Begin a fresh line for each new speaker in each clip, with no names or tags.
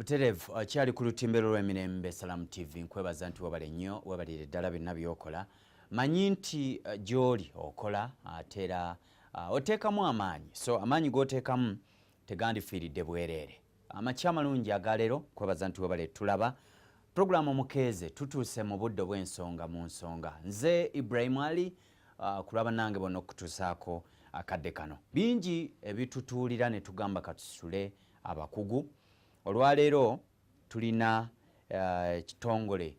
Butereevu okyali ku lutimbe lw'emirembe Salamu TV. Nkwebaza nti webale nnyo, webalire ddala byonna by'okola. Manyi nti gy'oli okola ate era oteekamu amaanyi, so amaanyi g'oteekamu tegandifiiridde bwereere. Amakya amalungi agaleero, nkwebaza nti webale tulaba puroguramu Omukeeze. Tutuuse mu budde obw'ensonga mu nsonga. Nze Ibrahim Ali, ku lwabannange bonna okutuusaako akadde kano. Bingi ebitutuulira ne tugamba katusitule abakugu. Olwaleero tulina ekitongole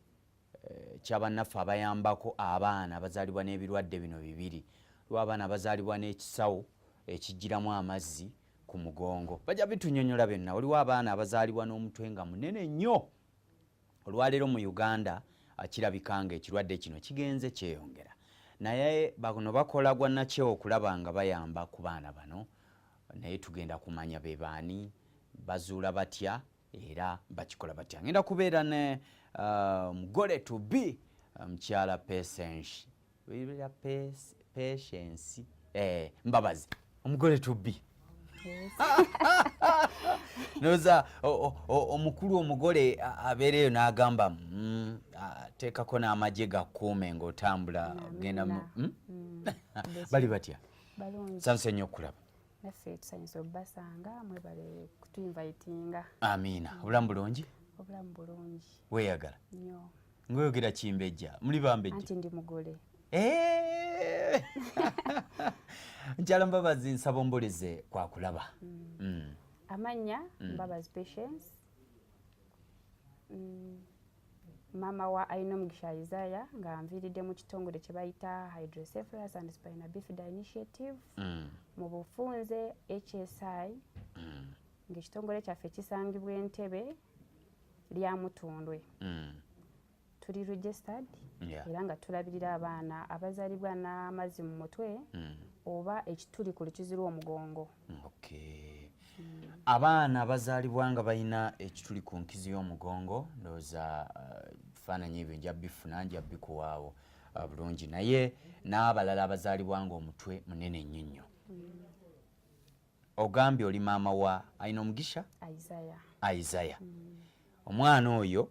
kyabannaffe abayambako abaana abazaalibwa n'ebirwadde bino bibiri, lw'abaana abazaalibwa n'ekisawo ekijjiramu amazzi ku mugongo. Bajja bitunyonyola byonna. Waliwo abaana abazaalibwa n'omutwe nga munene nnyo. Olwaleero mu Uganda kirabika nga ekirwadde kino kigenze kyeyongera, naye bano bakola gwa nakyewa okulaba nga bayamba ku baana bano. Naye tugenda kumanya be baani, bazuula batya era bakikola batya. Ngenda kubeera ne omugole to be, mukyala Patience, Patience Mbabazi, omugole to be. Noza omukulu omugole abeereyo n'agamba, teekako n'amagye gakkuume ng'otambula genda. Bali batya? Nsanyuse nnyo okulaba.
Naffe tusanyuse obbasanga, mwebale kutuinvitinga.
Amiina. Obulamu bulungi?
Obulamu bulungi.
Weeyagala?
Nnyo.
Ngaoyogera kimbejja, muli bambejja?
Anti ndi mugole.
Nkyala Mbabazi, nsaba ombulize kwakulaba.
Amannya Mbabazi Patience, maama wa Ainomugisha Isaiah, nga nviiridde mu kitongole kye bayita Hydrocephalus and Spina Bifida Initiative, mu bufunze HSI, ng'ekitongole kyaffe kisangibwa Entebe lya Mutundwe. Tuli registered era nga tulabirira abaana abazaalibwa n'amazzi mu mutwe oba ekituli ku lukizi lw'omugongo.
Okay. Abaana abazaalibwa nga balina ekituli ku nkizi y'omugongo, ndowooza bifaananyi ebyo nja bifuna, nja bikuwaawo bulungi, naye n'abalala abazaalibwa nga omutwe munene nnyo nnyo. Ogambye oli maama wa Ainomugisha
Isaiah.
Isaiah. Omwana oyo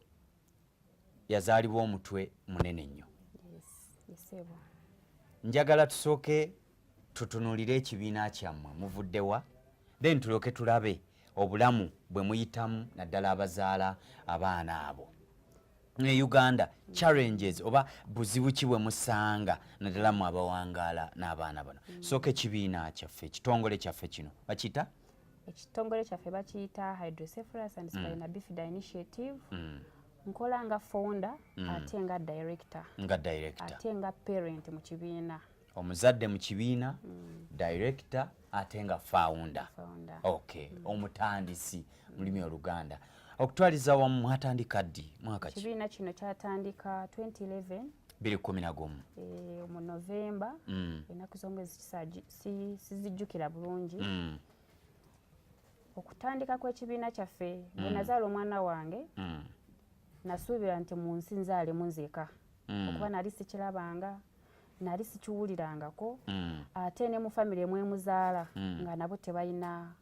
yazaalibwa omutwe munene nnyo?
Yes, yesebo.
Njagala tusooke tutunuulire ekibiina kyammwe, muvuddewa, then tulyoke tulabe obulamu bwe muyitamu, naddala abazaala abaana abo ne Uganda challenges oba buzibu ki bwe musanga, naddala mu abawangaala n'abaana bano. Sooka ekibiina kyaffe, ekitongole kyaffe kino bakiyita?
Ekitongole kyaffe bakiyita Hydrocephalus and Spina Bifida Initiative. Nkola nga founder ate nga director.
Nga director.
Ate nga parent mu kibiina.
Omuzadde mu kibiina, director ate nga founder.
Founder.
Okay, omutandisi mu lulimi Oluganda. Okutwaliza wamu mwatandika ddi, mwaka ki?
Ekibiina kino kyatandika 2011.
2011.
Mu November. Ennaku z'omwezi sizijjukira bulungi. Okutandika kw'ekibiina kyaffe, bwe nazaala omwana wange, nasuubira nti mu nsi nzaalemu nzeka, okuba nali sikirabanga, nali sikiwulirangako, ate ne mu famire mwemuzaala nga nabo tebalina.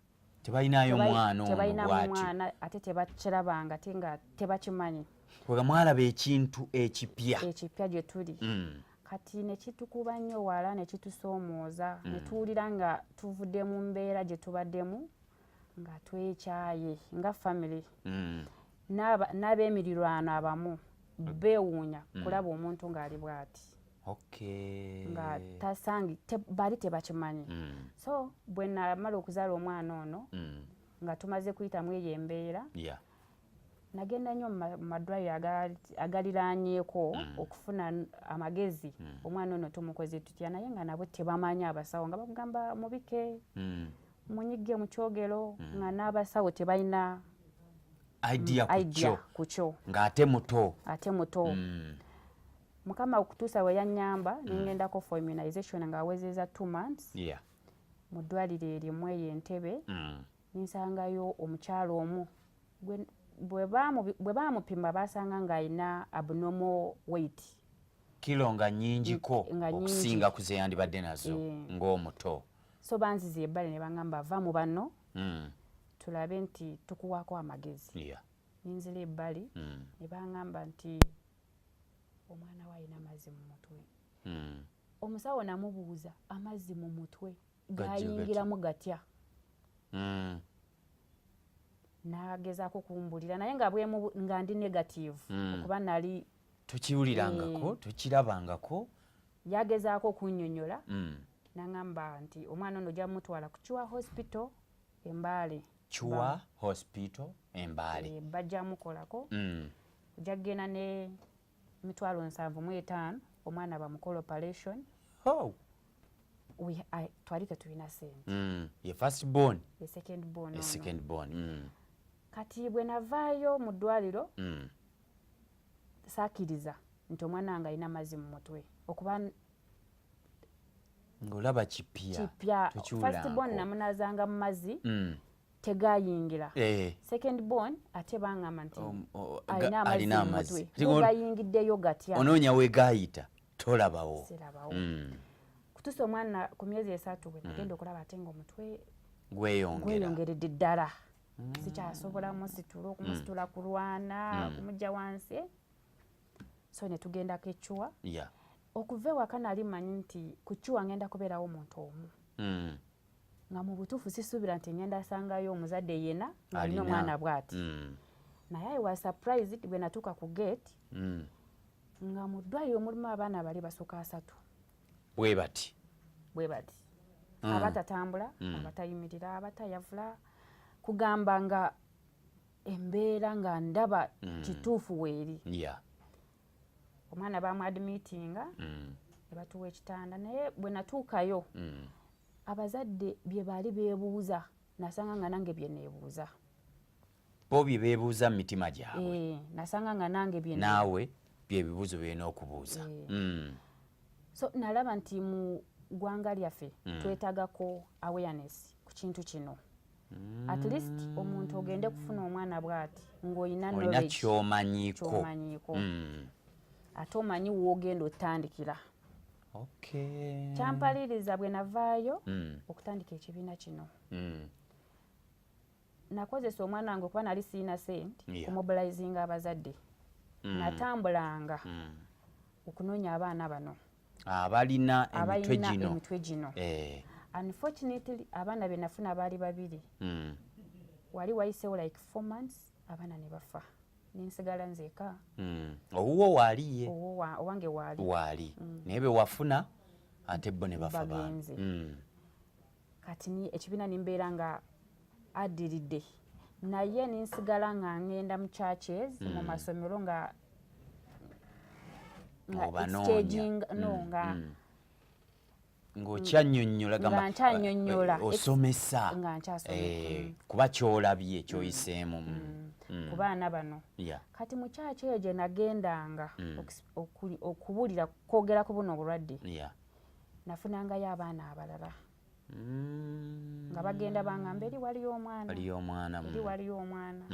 Tebalinayo mwana ono?
Tebalina
bw'atyo.
Mwana ate tebakirabanga ate nga tebakimanyi.
Kwega mwalaba ekintu ekipya.
Ekipya gye tuli. Kati ne kitukuba nnyo wala, ne kitusoomooza, ne tuwulira nga tuvudde mu mbeera gye tubaddemu nga twekyaye nga family. N'ab'emirirwano abamu beewuunya kulaba omuntu ng'ali bw'ati, nga tasangi baali tebakimanyi. So bwe namala okuzaala omwana ono, nga tumaze kuyitamu eyo embeera, nagenda nnyo mu malwaliro agaliraanyeeko okufuna amagezi, omwana ono tumukoze tutya, naye nga nabo tebamanyi. Abasawo nga bakugamba mubike, munyige mu kyogero, nga n'abasawo tebalina
idea ku
idea
kyo.
Ku kyo.
Ng'ate muto.
Ate muto. Mukama okutuusa we yannyamba, nengendako for immunization ng'awezeza 2 months mu ddwaliro erimu eyo Entebe. Nensangayo omukyalo omu bwe baamupima basanga ng'alina abnormal weight.
Kilo nga nnyingiko
Nga nnyingi.
Okusinga ku ze yandibadde nazo ng'omuto.
So banziza ebbali ne baŋŋamba, "Va mu banno, tulabe nti tukuwaako amagezi." Ninzira ebbali ne baŋŋamba nti omwana we alina amazzi mu mutwe. Omusawo namubuuza, amazzi mu mutwe gayingiramu gatya? N'agezaako kumbulira, naye nga nga ndi negative okuba nali
Tukiwulirangako, tukirabangako.
Yagezaako okunnyonnyola, n'aŋŋamba nti omwana ono ojja mutwala ku Cure Hospital Embaale.
Cure Hospital Embaale.
Bajja mukolako. Ojja kugenda ne 75,000, omwana bamukola operation.
Oh.
Twali tetulina sente.
Ye first born?
Ye second born.
Ye second born.
Kati bwe navaayo mu ddwaliro, saakiriza nti omwana wange alina amazzi mu mutwe, okuba
ng'olaba kipya.
Kipya. First born namunaazanga mu mazzi, tegayingira. Second born ate baŋŋamba nti alina amazzi mu mutwe, gayingiddeyo gatya?
Onoonya weegayita, tolabawo.
Sirabawo. Kutuusa omwana ku myezi 3, bwe nagenda okulaba ate nga omutwe
gweyongera,
gweyongeredde ddala. Sikyasobola musitula, okumusitula kulwana kumujja wansi. So ne tugendako e Cure. Okuva ewaka nali mmanyi nti ku Cure ngenda kubeerawo omuntu omu, nga mu butuufu sisuubira nti ngenda asangayo omuzadde yenna ng'alina omwana bw'ati. Naye I was surprised bwe natuuka ku gate, nga mu ddwaliro mulimu abaana bali basukka 30.
Bwe bati?
Bwe bati, abatatambula, abatayimirira, abatayavula, kugamba nga embeera nga ndaba kituufu weeri. Omwana bamuadmittinga ne batuwa ekitanda, naye bwe natuukayo, abazadde bye baali beebuuza nasanga nga nange bye neebuuza.
Bo bye beebuuza mu mitima gyabwe?
Nasanga nga nange bye
Naawe byebibuuzo byolina okubuuza.
So nalaba nti mu ggwanga lyaffe twetaagako awareness ku kintu kino. At least omuntu ogende kufuna omwana bw'ati ng'olina
olina
knowledge,
kyomanyiiko.
Kyomanyiiko, ate omanyi woogenda otandikira. Kyampaliriza bwe navaayo okutandika ekibiina kino. Nakozesa omwana wange, okuba nali siina sente, kumobilizinga abazadde. Natambulanga okunoonya abaana bano
abalina emitwe
abalina
gino.
Emitwe gino. Unfortunately, abaana be nafuna baali babiri. Wali wayiseewo like 4 months, abaana ne bafa, nensigala nzeka.
Owuwo waali ye?
Owange waali.
Waali, naye be wafuna ate bo ne bafa baana.
Bagenze. Kati ekibiina nimbeera nga addiridde, naye ninsigala nga ngenda mu churches, mu masomero, nga
Obanoonya.
exchanging, no, nga
Ng'okyannyonnyola gamba
Nga nkyannyonnyola.
Osomesa.
Nga nkyasomesa.
Kuba kyolabye kyoyiseemu.
Ku baana bano. Kati mu kyaki eyo gye nagendanga okubuulira, kwogera ku buno obulwadde, nafunangayo abaana abalala nga bagenda bangamba, eri waliyo omwana,
waliyo omwana.
Eri waliyo omwana,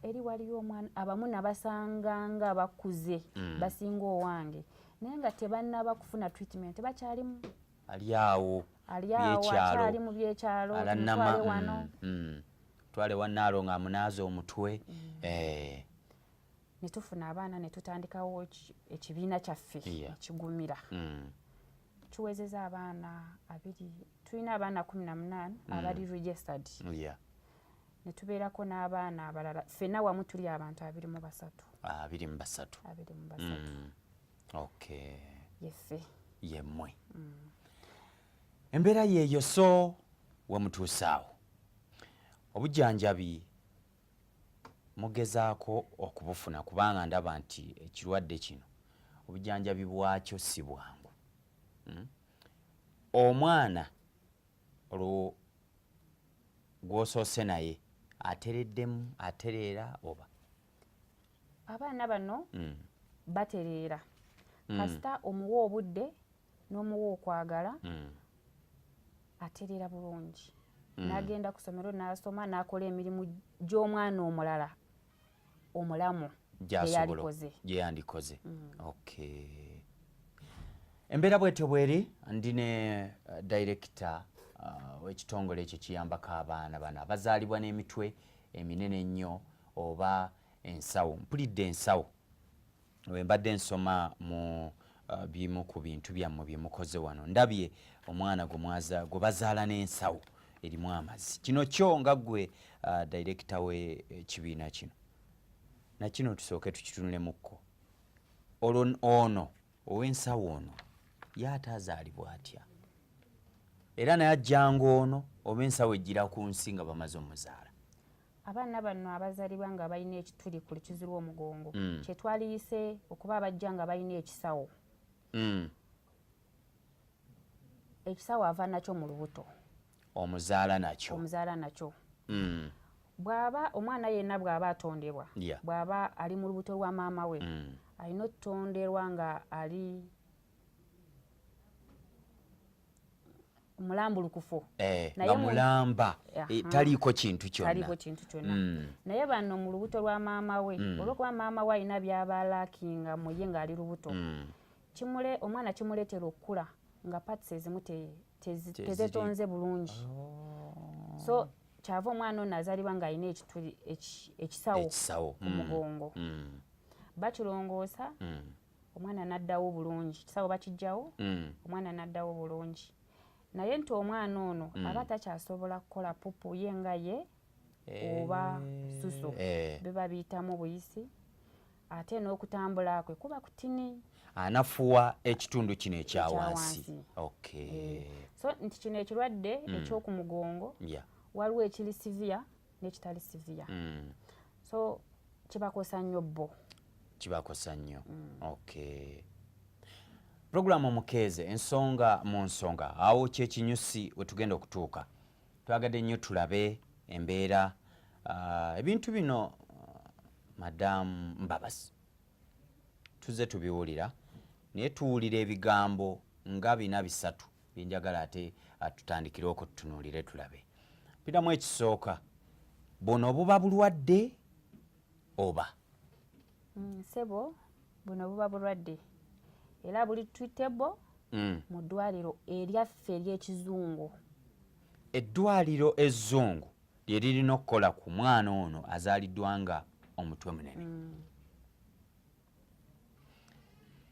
eri waliyo omwana. Abamu nabasanganga bakuze, basinga owange, naye nga tebannaba kufuna treatment, bakyalimu.
Ali awo.
Ali awo.
Byekyalo.
Akyali mu byekyalo.
Alanama.
Tumutwale wano.
Twale wanaalo ng'amunaaza omutwe.
Ne tufuna abaana ne tutandikawo ekibiina kyaffe ekigumira. Tuwezeza abaana 20, tulina abaana 18 abali registered. Ne tubeerako n'abaana abalala, ffenna wamu tuli abantu 23.
23.
23. Yeffe.
Yemmwe. Embeera yeeyo, so wemutuusaawo obujjanjabi mugezaako okubufuna, kubanga ndaba nti ekirwadde kino obujjanjabi bwakyo si bwangu. Omwana olwo gw'osoose naye atereddemu, atereera oba?
Abaana bano batereera kasita omuwa obudde n'omuwa okwagala. Atereera bulungi, n'agenda ku ssomero n'asoma, n'akola emirimu gy'omwana omulala omulamu
gy'asobola
gyeyalikoze.
Gye yandikoze. Okay, embeera bwetyo bweri. Ndi ne director w'ekitongole ekyo kiyambako abaana bano abazaalibwa n'emitwe eminene ennyo oba. Ensawo, mpulidde ensawo. We mbadde nsoma mu bimu ku bintu byammwe bye mukoze wano, ndabye omwana gwe bazaala n'ensawo erimu amazzi. Kino kyo nga ggwe director w'ekibiina kino, nakino tusooke tukitunulemukko. Olwo ono ow'ensawo ono ye ate azaalibwa atya? Era naye ajjanga ono oba ensawo ejjira ku nsi nga bamaze omuzaala?
Abaana bano abazaalibwa nga balina ekituli ku lukizi lw'omugongo, kyetwaliyise okuba abajja nga balina ekisawo, ekisawo ava nakyo mu lubuto.
Omuzaala nakyo?
Omuzaala nakyo. Bw'aba omwana yenna bw'aba atondebwa, bw'aba ali mu lubuto lwa maama we, alina okutonderwa nga ali mulambulukufu.
Naye nga mulamba, taliiko kintu kyonna.
Taliiko kintu kyonna. Naye bano mu lubuto lwa maama we, olw'okuba maama we alina by'aba alackinga mu ye ng'ali lubuto, omwana kimuleetera okukula nga parts ezimu tezetonze bulungi. So kyava omwana ono azaalibwa ng'alina ekituli ekisawo
Ekisawo.
ku mugongo. Bakirongoosa, omwana n'addawo bulungi. Kisawo bakiggyawo, omwana n'addawo bulungi. Naye nti omwana ono aba takyasobola kukola pupu ye nga ye oba susu, biba biyitamu buyisi, ate n'okutambula kwe kuba kutini.
Anafuwa ekitundu kino ekya wansi.
Ekya wansi. So nti kino ekirwadde eky'okumugongo, waliwo ekiri severe n'ekitali severe. So kibakosa nnyo bo.
Kibakosa nnyo. Okay. Pulogulaamu Omukeeze, ensonga mu nsonga, awo kyekinyusi we tugenda okutuuka. Twagadde nnyo tulabe embeera, ebintu bino, Madamu Mbabazi, tuzze tubiwulira, naye tuwulira ebigambo nga bina bisatu byenjagala ate tutandikire okwo tutunuulire tulabe. Piramu ekisooka, buno buba bulwadde oba?
Ssebo, buno buba bulwadde era buli treatable mu ddwaliro eryaffe ery'ekizungu.
Eddwaliro ezzungu lye lirina okukola ku mwana ono azaaliddwa nga omutwe munene.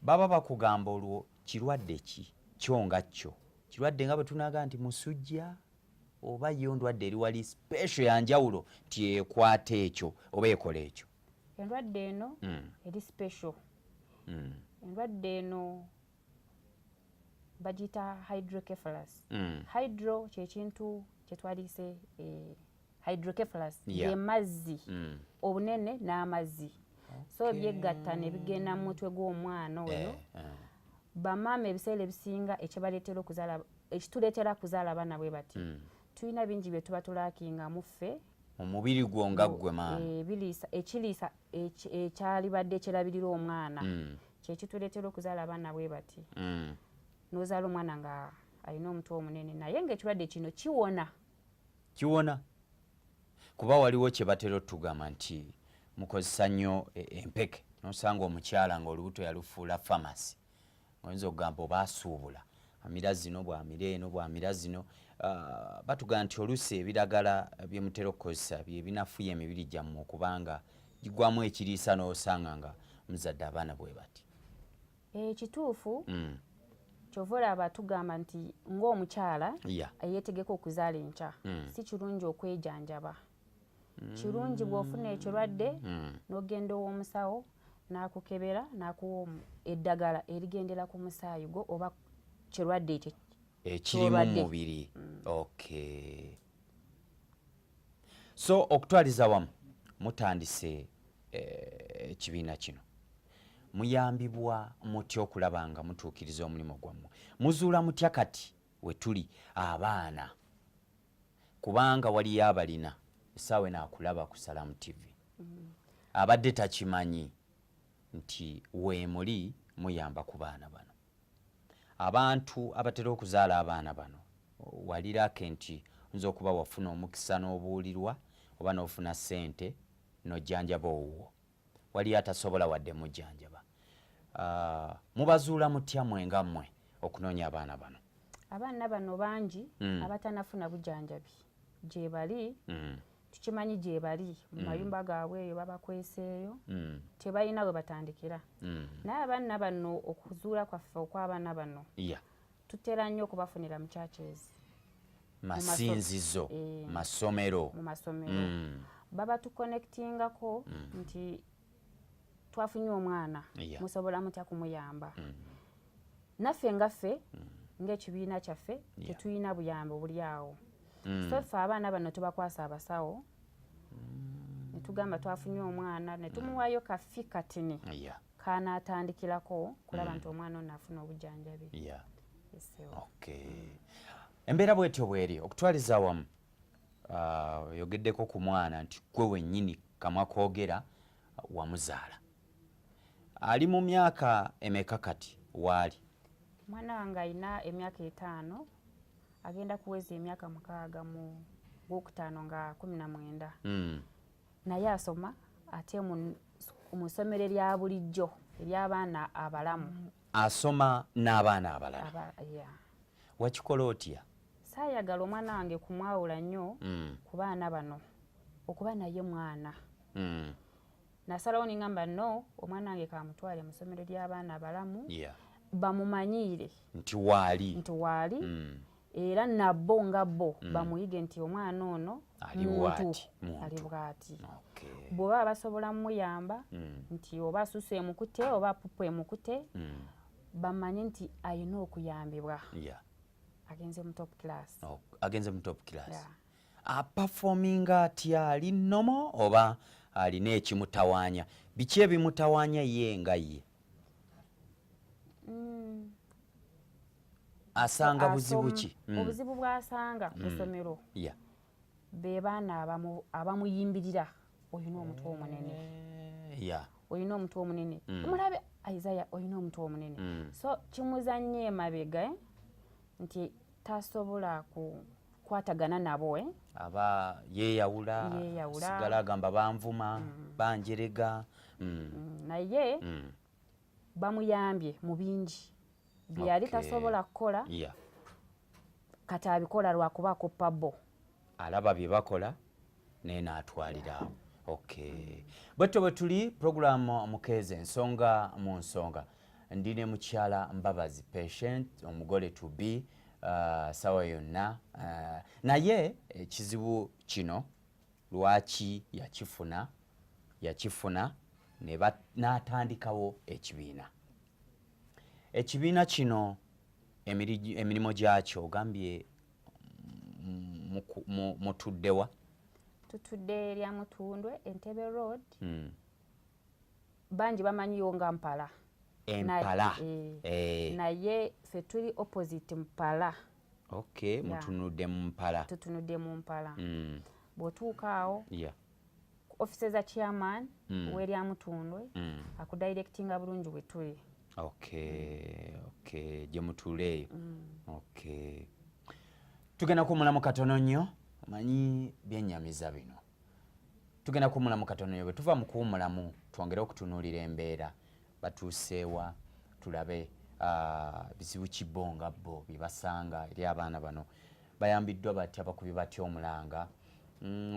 Baba bakugamba olwo kirwadde ki kyo nga kyo? Kirwadde nga bwe tunaaga nti musujja, oba yo ndwadde eri wali special yanjawulo nti ekwata ekyo oba ekola ekyo?
Endwadde eno eri special. Endwadde eno bagiyita hydrocephalus. Hydro kyekintu kyetwaliise, hydrocephalus ge mazzi, obunene n'amazzi. So byegatta ne bigenda mu mutwe gw'omwana oyo. Bamaama ebiseera ebisinga ekibaleetera okuzaala, ekituleetera kuzaala abaana bwe bati, tulina bingi bye tuba tulackinga mu ffe.
Omubiri gwo nga ggwe maama.
Ekiriisa ekyalibadde kyerabirira omwana, kyekituleetera okuzaala abaana bwe bati. N'ozaala omwana nga alina omutwe omunene, naye ng'ekirwadde kino kiwona.
Kiwona kuba waliwo kye batera otugamba nti mukozesa nnyo empeke, n'osanga omukyala ng'olubuto yalufuula pharmacy, oyinza okugamba oba asuubula, amira zino, bw'amira eno, bw'amira zino. Batugamba nti oluusi ebiragala bye mutera okukozesa bye binafuya emibiri gyammwe okubanga gigwamu ekiriisa, n'osanga nga muzadde abaana bwe bati.
Ekituufu, kyova olaba tugamba nti ng'omukyala eyeetegeka okuzaala enkya, si kirungi okwejanjaba. Kirungi bw'ofuna ekirwadde, n'ogenda ow'omusawo n'akukebera n'akuwa eddagala erigendera ku musaayi gwo oba kirwadde ekyo
ekiri mu
ky'olwadde.
mubiri. Okay, so okutwaliza wamu mutandise ekibiina kino, muyambibwa mutya okulaba nga mutuukiriza omulimu gwammwe? Muzuula mutya kati we tuli abaana? Kubanga waliyo abalina essaawa eno akulaba ku Salamu TV, abadde takimanyi nti weemuli muyamba ku baana bano. Abantu abatera okuzaala abaana bano, walirake nti oyinza okuba wafuna omukisa n'obuulirwa oba n'ofuna ssente n'ojjanjaba owuwo, waliyo atasobola wadde mujjanjaba. Mubazuula mutya mwe nga mmwe okunoonya abaana bano?
Abaana bano bangi abatanafuna bujjanjabi gye bali. Tukimanyi gye bali mu mayumba gaabwe eyo babakweseeyo, tebalina we batandikira. Naye abaana bano, okuzuula kwaffe okw'abaana bano, tutera nnyo okubafunira mu churches.
Masinzizo.
Eh.
Masomero.
Mu masomero. Baba tuconnectingako nti twafunye omwana, musobola mutya kumuyamba? Naffe nga ffe ng'ekibiina kyaffe tetulina buyambi obuli awo. So ffe abaana bano tubakwasa abasawo ne tugamba twafunye omwana ne tumuwayo ka fee katini kanaatandikirako kulaba nti omwana ono afuna obujjanjabi. Yes, sir.
Okay. Embeera bwetyo bweri okutwaliza awamu. Oyogeddeko ku mwana nti gwe wennyini kamwa koogera wamuzaala. Ali mu myaka emeka kati waali?
Omwana wange alina emyaka 5, agenda kuweza emyaka 6 mu gwokutaano nga 19. Naye asoma ate mu ssomero erya bulijjo ery'abaana abalamu.
Asoma n'abaana abalala?
Yeah.
Wakikola otya?
Saayagala omwana wange kumwawula nnyo ku baana bano, okuba naye mwana. Nasalawo ningamba, no, omwana wange kamutwale mu ssomero ly'abaana abalamu, bamumanyiire.
Nti waali.
Nti waali. Era nabo nga bo bamuyige nti omwana ono
Ali
muntu.
Bw'ati, muntu.
Ali bw'ati. Bw'oba basobola muyamba nti oba susu emukute oba pupu emukute, bamanye nti ayina okuyambibwa. Agenze mu top class.
Oh, agenze mu top class.
Yeah.
Aperforminga atya? Ali normal oba alina ekimutawaanya? Biki ebimutawaanya ye nga ye? Asanga buzibu ki?
Obuzibu bw'asanga ku ssomero be baana abamuyimbirira, olina omutwe omunene, olina omutwe omunene, omulabe Isaya, olina omutwe omunene. So kimuzannyo emabega, nti tasobola kukwatagana nabo, eh?
Aba yeeyawula.
Yeeyawula.
Sigala agamba banvuma, banjerega.
Naye bamuyambye mu bingi bye yali tasobola kukola. Kati abikola lwakuba akoppa bo.
Alaba bye bakola naye n'atwalira awo. Okay, bwetyo bwe tuli puroguramu Mukeeze Ensonga mu Nsonga. Ndi ne mukyala Mbabazi Patient, omugole to be, sawa yonna. Naye ekizibu kino lwaki yakifuna? Yakifuna n'atandikawo ekibiina. Ekibiina kino emirimu gyakyo ogambye mutuddewa?
Tutudde erya Mutundwe, Entebe Road. Bangi bamanyiyo nga Mpala.
Empala.
Eh. Naye ffe tuli opposite Mpala.
Okay. Mutunudde mu Mpala.
Tutunudde mu Mpala. Bw'otuuka awo, office za chairman w'erya Mutundwe, akudirectinga bulungi bwe tuli.
Okay, gye mutuula eyo. Okay, tugenda kuwummulamu katono nnyo. Omanyi byennyamiza bino. Tugenda kuwummulamu katono nnyo. Bwe tuva mu kuwummulamu, twongere okutunuulira embeera batuuseewa, tulabe bizibu ki bo nga bo bye basanga eri abaana bano, bayambiddwa batya, bakubye batya omulanga,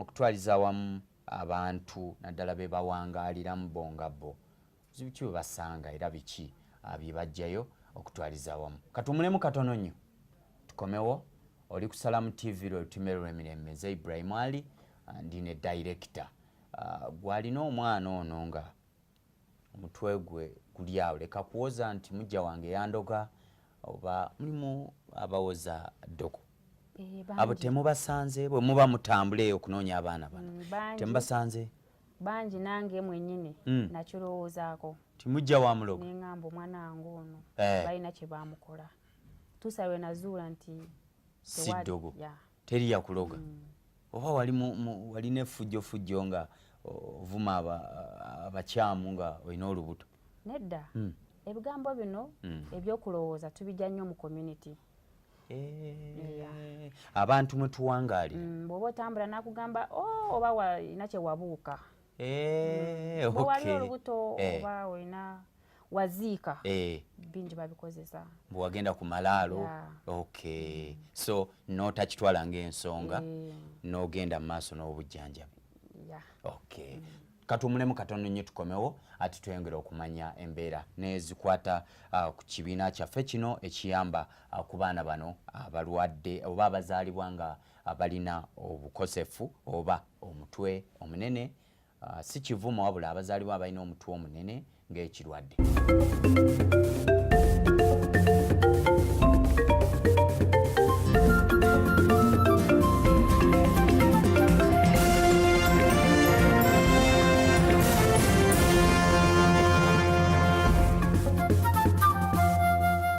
okutwaliza awamu abantu naddala be bawangaaliramu bo nga bo, bizibu ki bwe basanga era biki bye bajjayo okutwaliza awamu. Katuwummulemu katono nnyo, tukomewo. Oli ku Salamu TV, lwe lutimbe lw'emirembe. Nze Ibrahim Ali, ndi ne director. Gwalina omwana ono nga omutwe gwe guli awo, leka kuwoza nti mujja wange yandoga, oba mulimu abawoza ddogo.
Eh,
abo
bangi.
Temubasanze bwe muba mutambula eyo okunoonya abaana bano?
Bangi.
Temubasanze?
Bangi. Nange mwennyini nakirowoozaako.
Timujja wa mulogo.
Neŋŋamba omwana wange ono balina kye bamukola, tuusa lwe nazuula nti
si ddogo.
Teri
yakuloga. Oba wali walina effujjofujjo nga ovuma abakyamu nga olina olubuto?
Nedda. Ebigambo bino ebyokulowooza tubijja nnyo mu community.
Eh, abantu mwe tuwangaalira.
Bw'oba otambula nakugamba, "Oh, oba walina kye wabuuka."
Eh,
Bwe wali olubuto, oba olina. Waziika. Bingi babikozesa.
Mbu wagenda ku malaalo. Okay, so n'otakitwala ng'ensonga, n'ogenda mu maaso n'obujjanjabi. Okay, katuwummulemu katono nnyo, tukomewo ate tweyongere okumanya embeera nezikwata ku kibiina kyaffe kino ekiyamba ku baana bano abalwadde oba abazaalibwa nga balina obukosefu oba omutwe omunene. Si kivumo, wabula abazaalibwa abalina omutwe omunene ng'ekirwadde.